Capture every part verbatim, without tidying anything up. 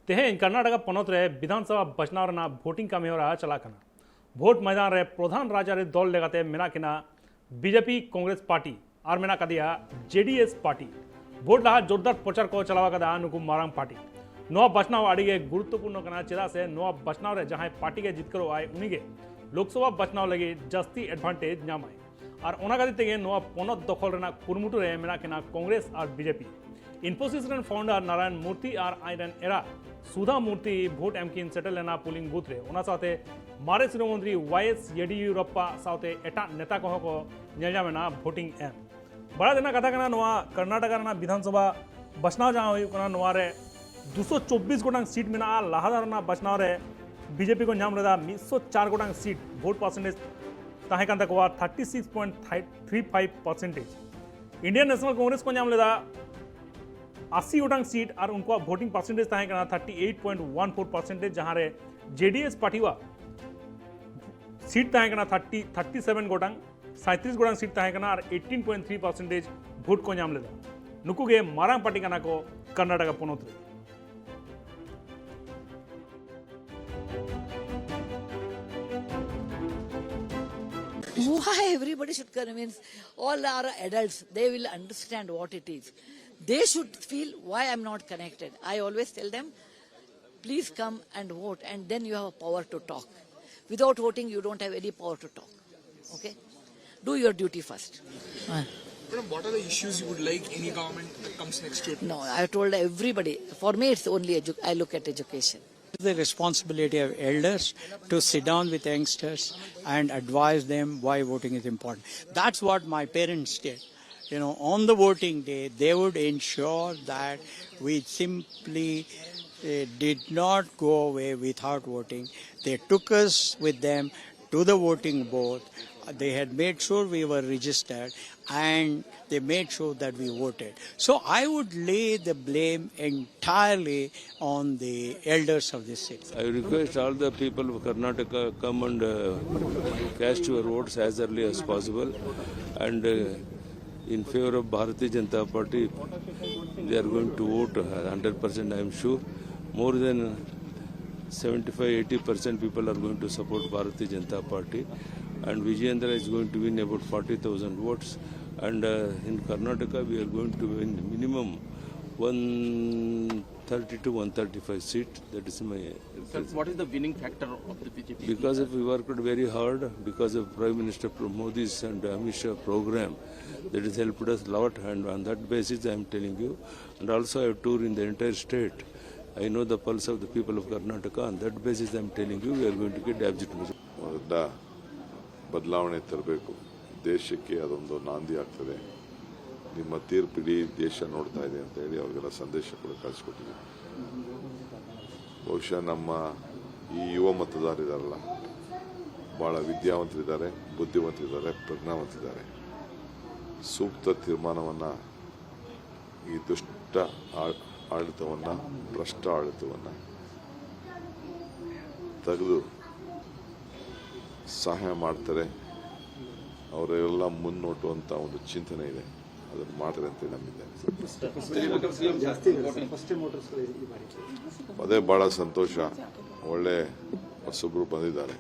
ᱛᱮᱦᱮᱧ ᱠᱚᱨᱱᱟᱴᱚᱠᱟ ᱯᱚᱱᱚᱛ ᱨᱮ ᱵᱤᱫᱷᱟᱱ ᱥᱚᱵᱷᱟ ᱵᱟᱪᱷᱱᱟᱣ ᱨᱮᱱᱟᱜ ᱵᱷᱳᱴᱤᱝ ᱠᱟᱹᱢᱤ ᱦᱚᱨᱟ ᱪᱟᱞᱟᱜ ᱠᱟᱱᱟ᱾ ᱵᱷᱳᱴ ᱢᱚᱭᱫᱟᱱ ᱨᱮ ᱯᱨᱚᱫᱷᱟᱱ ᱨᱟᱡᱽᱟᱹᱨᱤ ᱫᱚᱞ ᱞᱮᱠᱟᱛᱮ ᱢᱮᱱᱟᱜ ᱠᱤᱱᱟ ᱵᱤᱡᱮᱯᱤ, ᱠᱚᱝᱜᱨᱮᱥ ᱯᱟᱨᱴᱤ ᱟᱨ ᱢᱮᱱᱟᱜ ᱠᱟᱫᱮᱭᱟ ᱡᱮᱰᱤᱮᱥ ᱯᱟᱨᱴᱤ᱾ ᱵᱷᱳᱴ ᱞᱟᱦᱟ ᱡᱳᱨᱫᱟᱨ ᱯᱨᱚᱪᱟᱨ ᱠᱚ ᱪᱟᱞᱟᱣ ᱟᱠᱟᱫᱟ ᱱᱩᱠᱩ ᱢᱟᱨᱟᱝ ᱯᱟᱨᱴᱤ᱾ ᱱᱚᱣᱟ ᱵᱟᱪᱷᱱᱟᱣ ᱟᱹᱰᱤ ᱜᱮ ᱜᱩᱨᱩᱛᱛᱚᱯᱩᱨᱱᱚ ᱠᱟᱱᱟ, ᱪᱮᱫᱟᱜ ᱥᱮ ᱱᱚᱣᱟ ᱵᱟᱪᱷᱱᱟᱣ ᱨᱮ ᱡᱟᱦᱟᱸᱭ ᱯᱟᱨᱴᱤ ᱜᱮ ᱡᱤᱛᱠᱟᱹᱨᱚᱜ ᱟᱭ, ᱩᱱᱤ ᱜᱮ ᱞᱳᱠᱥᱚᱵᱷᱟ ᱵᱟᱪᱷᱱᱟᱣ ᱞᱟᱹᱜᱤᱫ ᱡᱟᱹᱥᱛᱤ ᱮᱰᱵᱷᱟᱱᱴᱮᱡᱽ ᱧᱟᱢᱟᱭ᱾ ᱟᱨ ᱚᱱᱟ ᱠᱷᱟᱹᱛᱤᱨ ᱛᱮᱜᱮ ᱱᱚᱣᱟ ᱯᱚᱱᱚᱛ ᱫᱚᱠᱷᱚᱞ ᱨᱮᱱᱟᱜ ᱠᱩᱨᱩᱢᱩᱴᱩ ᱨᱮ ᱢᱮᱱᱟᱜ ᱠᱤᱱᱟ ᱠᱚᱝᱜᱨᱮᱥ ᱟᱨ ᱵᱤᱡᱮᱯᱤ᱾ ᱤᱱᱯᱷᱳᱥᱤᱥ ᱨᱮᱱ ᱯᱷᱟᱣᱩᱱᱰᱟᱨ ᱱᱟᱨᱟᱭᱚᱱ ᱢᱩᱨᱛᱤ ᱟᱨ ᱟᱡ ᱨᱮᱱ ᱮᱨᱟ ᱥᱩᱫᱷᱟ ᱢᱩᱨᱛᱤ ᱵᱷᱳᱴ ᱮᱢ ᱠᱤᱱ ᱥᱮᱴᱮᱨ ᱞᱮᱱᱟ ᱯᱳᱞᱤᱝ ᱵᱩᱛᱷ ᱨᱮ᱾ ᱚᱱᱟ ᱥᱟᱶᱛᱮ ᱢᱟᱨᱮ ᱥᱤᱨᱟᱹ ᱢᱚᱱᱛᱨᱤ ᱣᱟᱭ ᱮᱥ ᱭᱮᱰᱤᱭᱩᱨᱟᱯᱯᱟ ᱥᱟᱶᱛᱮ ᱮᱴᱟᱜ ᱱᱮᱛᱟ ᱠᱚᱦᱚᱸ ᱠᱚ ᱧᱮᱞ ᱧᱟᱢ ᱮᱱᱟ ᱵᱷᱳᱴᱤᱝ ᱮᱢ᱾ ᱵᱟᱲᱟᱭ ᱛᱮᱱᱟᱜ ᱠᱟᱛᱷᱟ ᱠᱟᱱᱟ, ᱱᱚᱣᱟ ᱠᱚᱨᱱᱟᱴᱚᱠᱟ ᱨᱮᱱᱟᱜ ᱵᱤᱫᱷᱟᱱ ᱥᱚᱵᱷᱟ ᱵᱟᱪᱷᱱᱟᱣ ᱡᱟᱦᱟᱸ ᱦᱩᱭᱩᱜ ᱠᱟᱱᱟ, ᱱᱚᱣᱟ ᱨᱮ ᱫᱩᱥᱚ ᱪᱚᱵᱵᱤᱥ ᱜᱚᱴᱟᱝ ᱥᱤᱴ ᱢᱮᱱᱟᱜᱼᱟ᱾ ᱞᱟᱦᱟ ᱫᱷᱟᱣ ᱨᱮᱱᱟᱜ ᱵᱟᱪᱷᱱᱟᱣ ᱨᱮ ᱵᱤᱡᱮᱯᱤ ᱠᱚ ᱧᱟᱢ ᱞᱮᱫᱟ ᱢᱤᱫᱥᱚ ᱪᱟᱨ ᱜᱚᱴᱟᱝ ᱥᱤᱴ, ᱵᱷᱳᱴ ᱯᱟᱨᱥᱮᱱᱴᱮᱡᱽ ᱛᱟᱦᱮᱸ ᱠᱟᱱ ᱛᱟᱠᱚᱣᱟ thirty six point three five percentage. Indian national Congress ᱠᱚ ᱧᱟᱢ ᱞᱮᱫᱟ ᱟᱥᱤ ᱜᱚᱴᱟᱝ ᱥᱤᱴ ᱟᱨ ᱩᱱᱠᱩᱣᱟᱜ ᱵᱷᱳᱴᱤᱝ ᱯᱟᱨᱥᱮᱱᱴᱮᱡᱽ ᱛᱟᱦᱮᱸ ᱠᱟᱱᱟ thirty eight point one four percentage, ᱡᱟᱦᱟᱸ ᱨᱮ ᱡᱮᱰᱤᱮᱥ ᱯᱟᱨᱴᱤᱣᱟᱜ ᱥᱤᱴ ᱛᱟᱦᱮᱸ ᱠᱟᱱᱟ ᱛᱷᱟᱨᱴᱤ, ᱛᱷᱟᱨᱴᱤ ᱥᱮᱵᱷᱮᱱ ᱜᱚᱴᱟᱝ, ᱥᱟᱸᱭᱛᱨᱤᱥ ᱜᱚᱴᱟᱝ ᱥᱤᱴ ᱛᱟᱦᱮᱸ ᱠᱟᱱᱟ ᱟᱨ ᱮᱭᱤᱴᱤᱱ ᱯᱚᱭᱮᱱᱴ ᱛᱷᱨᱤ ᱯᱟᱨᱥᱮᱱᱴᱮᱡᱽ ᱵᱷᱳᱴ ᱠᱚ ᱧᱟᱢ ᱞᱮᱫᱟ᱾ ᱱᱩᱠᱩ ᱜᱮ ᱢᱟᱨᱟᱝ ᱯᱟᱨᱴᱤ ᱠᱟᱱᱟ ᱠᱚ ᱠᱚᱨᱱᱟᱴᱚᱠᱟ ᱯᱚᱱᱚᱛ ᱨᱮ᱾ Why everybody should come? Means, all are adults. They will understand what it is. They should feel why I'm not connected. I always tell them, please come and vote, and then you have a power to talk. Without voting, you don't have any power to talk. Okay? Do your duty first. Madam, what are the issues you would like any government that comes next to it? No, I told everybody. For me, it's only edu- I look at education. The responsibility of elders to sit down with youngsters and advise them why voting is important. That's what my parents did. You know, on the voting day, they would ensure that we simply uh, did not go away without voting. They took us with them to the voting booth. They had made sure we were registered and they made sure that we voted. So I would lay the blame entirely on the elders of this city. I request all the people of Karnataka come and uh, cast your votes as early as possible. And uh, in favor of Bharatiya Janata Party, they are going to vote uh, one hundred percent, I am sure. More than seventy-five eighty percent people are going to support Bharatiya Janata Party, and Vijayendra is going to win about forty thousand votes. And uh, in Karnataka, we are going to win minimum one thirty to one thirty-five seat. That is my. Sir, what is the winning factor of the B J P? Because if we worked very hard, because of Prime Minister Modi's and Amit Shah program, that has helped us a lot. And on that basis, I am telling you, and also I have toured in the entire state. I know the pulse of the people of Karnataka. On that basis, I am telling you, we are going to get absolute majority. ದೊಡ್ಡ ಬದಲಾವಣೆ ತರಬೇಕು. ದೇಶಕ್ಕೆ ಅದೊಂದು ನಾಂದಿ ಆಗ್ತದೆ. ನಿಮ್ಮ ತೀರ್ಪು ಇಡೀ ದೇಶ ನೋಡ್ತಾ ಇದೆ ಅಂತ ಹೇಳಿ ಅವ್ರಿಗೆಲ್ಲ ಸಂದೇಶ ಕೂಡ ಕಳಿಸ್ಕೊಟ್ಟಿದ್ದೀನಿ. ಬಹುಶಃ ನಮ್ಮ ಈ ಯುವ ಮತದಾರರಿದಾರಲ್ಲ, ಭಾಳ ವಿದ್ಯಾವಂತರಿದ್ದಾರೆ, ಬುದ್ಧಿವಂತರಿದ್ದಾರೆ, ಪ್ರಜ್ಞಾವಂತರಿದ್ದಾರೆ. ಸೂಕ್ತ ತೀರ್ಮಾನವನ್ನು, ಈ ದುಷ್ಟ ಆಳ್- ಆಡಳಿತವನ್ನು, ಭ್ರಷ್ಟ ಆಡಳಿತವನ್ನು ತೆಗೆದು ಸಹಾಯ ಮಾಡ್ತಾರೆ. ಅವರೆಲ್ಲ ಮುನ್ನೋಟು ಅಂತ ಒಂದು ಚಿಂತನೆ ಇದೆ, ಅದನ್ನು ಮಾಡ್ತಾರೆ ಅಂತ ನಂಬಿದ್ದೇನೆ. ಸಿಎಂ ಜಾಸ್ತಿ ಇದೆ ಸರ್, ಫಸ್ಟ್ ಟೈಮ್ ವೋಟರ್ಸ್ಗಳು ಈ ಬಾರಿ. ಅದೇ ಭಾಳ ಸಂತೋಷ. ಒಳ್ಳೆ ಹೊಸೊಬ್ಬರು ಬಂದಿದ್ದಾರೆ.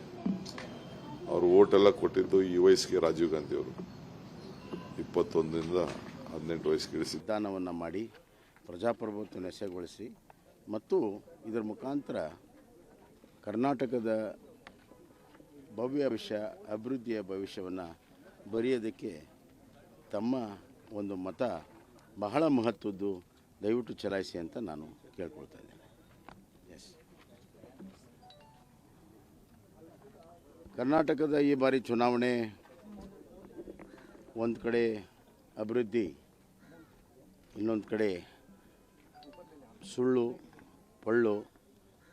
ಅವರು ಓಟೆಲ್ಲ ಕೊಟ್ಟಿದ್ದು ಈ ವಯಸ್ಸಿಗೆ ರಾಜೀವ್ ಗಾಂಧಿ ಅವರು ಇಪ್ಪತ್ತೊಂದರಿಂದ ಹದಿನೆಂಟು ವಯಸ್ಸಿಗೆ ಇಳಿಸಿದ್ದಾರೆ. ಮತದಾನವನ್ನು ಮಾಡಿ, ಪ್ರಜಾಪ್ರಭುತ್ವವನ್ನು ಎಸೆಗೊಳಿಸಿ ಮತ್ತು ಇದರ ಮುಖಾಂತರ ಕರ್ನಾಟಕದ ಭವ್ಯ ಭವಿಷ್ಯ, ಅಭಿವೃದ್ಧಿಯ ಭವಿಷ್ಯವನ್ನು ಬರೆಯೋದಕ್ಕೆ ತಮ್ಮ ಒಂದು ಮತ ಬಹಳ ಮಹತ್ವದ್ದು. ದಯವಿಟ್ಟು ಚಲಾಯಿಸಿ ಅಂತ ನಾನು ಕೇಳ್ಕೊಳ್ತಾ ಇದ್ದೇನೆ. ಎಸ್, ಕರ್ನಾಟಕದ ಈ ಬಾರಿ ಚುನಾವಣೆ ಒಂದು ಕಡೆ ಅಭಿವೃದ್ಧಿ, ಇನ್ನೊಂದು ಕಡೆ ಸುಳ್ಳು, ಪೊಳ್ಳು,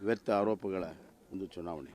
ವ್ಯರ್ಥ ಆರೋಪಗಳ ಒಂದು ಚುನಾವಣೆ.